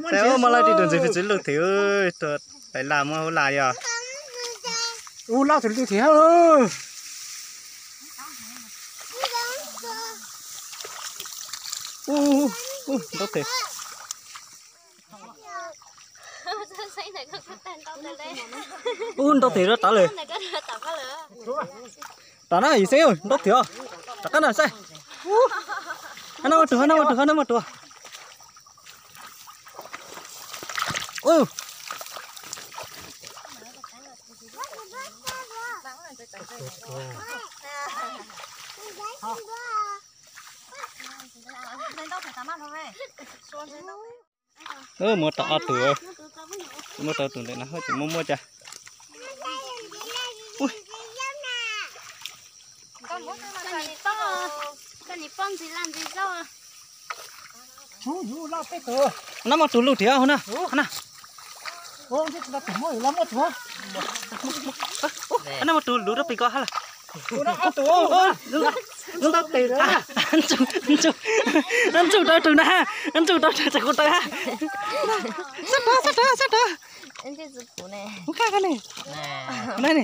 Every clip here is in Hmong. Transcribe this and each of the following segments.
Saib, muaj leej twg tus ntxiv pes txiv luj thiab, tus pais laj muab hauv laj yog. Ub, laj tus luj thiab. Ub, ub, ntaub thiab. Ub, ntaub thiab rov lawm. Rov na, yim xeeb, ntaub thiab. Rov qab na saib. Hab na muaj rug, hab na muaj rug, hab na muaj rug. Ub. Muab tau ob tug, muab tau tus ntawm no ces muab muab cas. Nab muaj tus luj thiab na, na. Nab muaj tus luj rau pem ko ha lawm. Ntsug, ntsug, ntsug rau tus na, ntsug rau tus kuv taw ha. Sab rov, sab rov, sab rov. Kuv qab ko ne. Nab ne.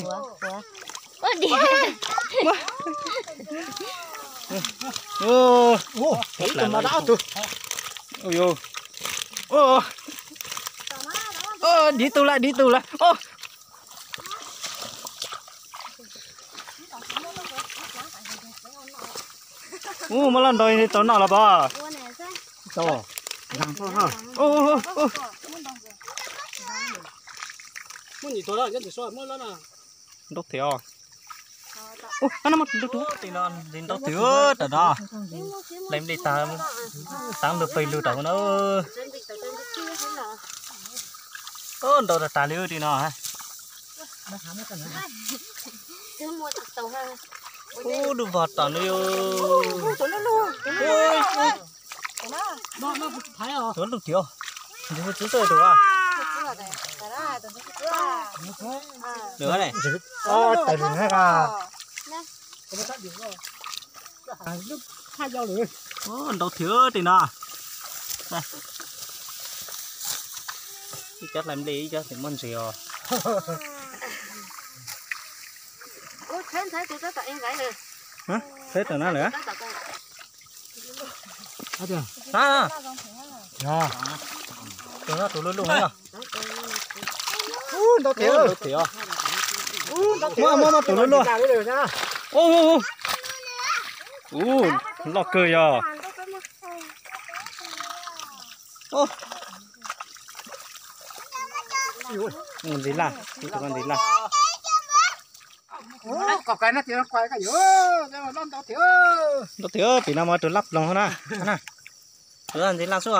Div tus lawm, div tus lawm. Ub, muab loj nrog tau noj los pom. Ntaub thiab os. Ub, ntaub thiab, tam no hle nplej tag, tav lug pawg lug tam no. Ub, ntaub tas tas li tim no. Ub, dub vog tom no. Tuav lug thiab, ntsis hu txwv txoj tus. Lwm ne. Ntaub thiab tim no. Ib cov hlais nplej, ib cov tes muaj ntses os. Tsheb rau na lawm. Tus no tus luj luj yog. Ntau tiag. Muab, muab, muab tus luj luj. Ub, ub, ub. Ub, loj kawg yog. Ntxiv laj, tus ntxiv laj. Ntau tiag, pem no mas tus laj ploog na. Ntxiv laj xwb.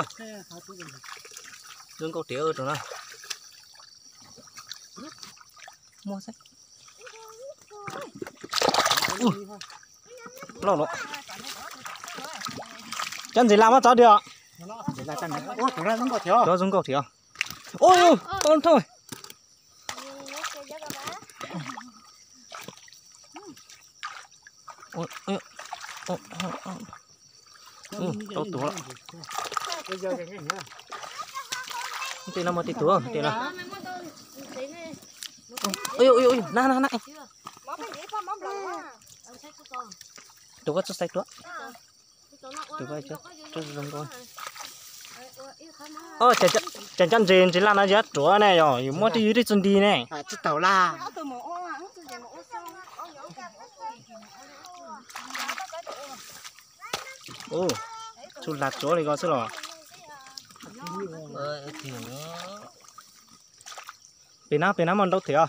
Zoo nkauj tiag tus na. Muaj xwb. Loj lawm. Cov ntxiv laj muab tso dua. Cov zoo nkauj thiab. Ub, ub, tau thauj. Tau tuav. Tej no muaj tej tuav tej no. Na, na, na. Tus koj txhob xaiv tuav. Tus koj txhob zoo nkauj. Ces cov ntses, ntses laj no yuav ruam ne, yog yus muab twb yus twb tsis nti ne. Tsis tau laj. Ub, tsuas lag tsuav li ko xwb los. Pem na, pem na muaj ntaub thiab.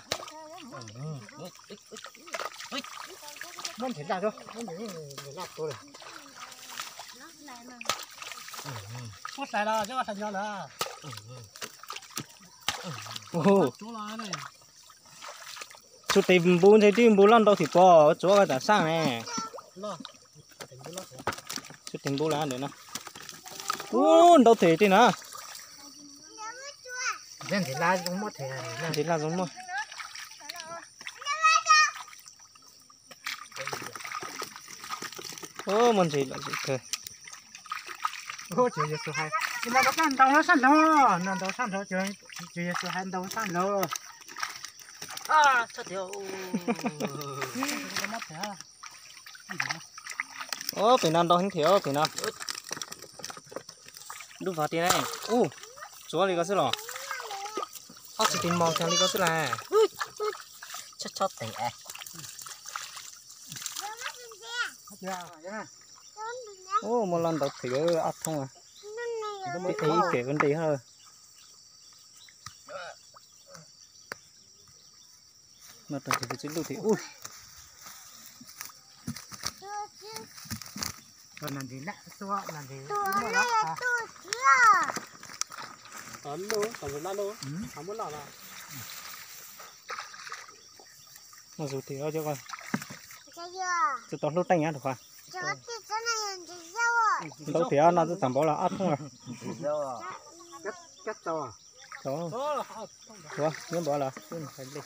Tshuav tes npu ntshe twb npu loj ntau thiab pob, tsuav tam saab ne. Tshuav tes npu lawm ntawm no. Ub, ntaub thiab tej no. Ntses laj zoo muaj. Ub, muaj ntses lawm kawg. Tswv Yexus hais, no rau sab nraud, sab nraud, no nraud sab nraud, Tswv Yexus hais nraud sab nraud. Pem no ntau heev thiab pem no. Dub vog tiag ne. Ub, tsuav li ko xwb los? Ob txiv tis mos kag li ko xwb las. Chob chob tes. Ub, muaj loj ntau thiab ob thooj. Ib kem ua nres hab. No tus txiv lub tim ub. Muaj zus tim, tsis tau hlub teej nyob rau qhov. Ntau tias no twb txav npaum los ob thooj. Ua nyob npaum los twb hais li.